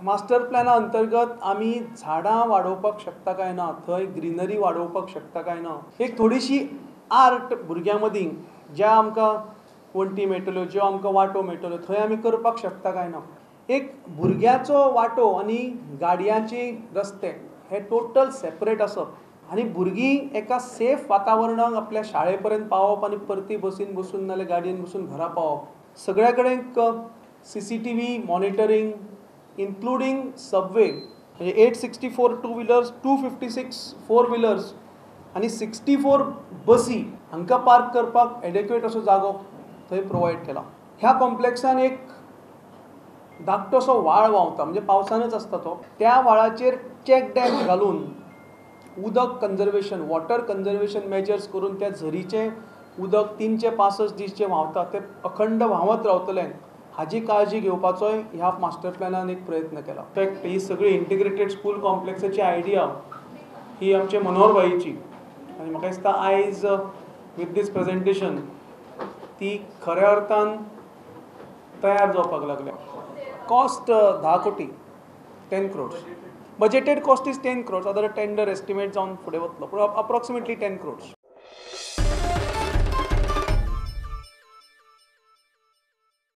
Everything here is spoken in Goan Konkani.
मास्टर प्लॅना अंतर्गत आमी झाडां वाडोवपाक शकता काय ना, थंय ग्रिनरी वाडोवपाक शकता काय ना, एक थोडीशी आर्ट भुरग्यां मदीं ज्या आमकां वण्टी मेळटल्यो, ज्यो आमकां वाटो मेळटल्यो, थंय आमी करपाक शकता काय ना. एक भुरग्याचो वाटो आनी गाडयांचे रस्ते हे टोटल सेपरेट आसप आनी भुरगीं एका सेफ वातावरणाक आपल्या शाळे पर्यंत पावप आनी परती बसीन बसून नाल्यार गाडयेन बसून घरा पावप. सगळ्या कडेन CCTV monitoring including subway, म्हणजे 864 2 व्हिलर्स, 256 4 व्हिलर्स आनी 64 बसी हांकां पार्क करपाक एडेक्वेट असो जागो थंय प्रोवायड केला. ह्या कॉम्प्लेक्सान एक धाकटोसो व्हाळ व्हांवता, म्हणजे पावसानच आसता तो. त्या व्हाळाचेर चॅक डॅम घालून उदक कन्जर्वेशन, वॉटर कन्जर्वेशन मेजर्स करून त्या झरीचें उदक 365 दीस जें व्हांवता तें अखंड व्हांवत रावतलें हाजी काळजी घेवपाचोय ह्या मास्टर प्लॅनान एक प्रयत्न केला. इनफॅक्ट ही सगळी इंटिग्रेटेड स्कूल कॉम्प्लेक्साची आयडिया ही आमचे मनोहर भाईची आनी म्हाका दिसता आयज विथ these presentation ती खऱ्या अर्थान तयार जावपाक लागल्या. कॉस्ट 10 कोटी, 10 crores. Budgeted cost is 10 crores, other tender estimate जावन फुडें वतलो, पूण अप्रॉक्सिमेटली 10 क्रोड्स.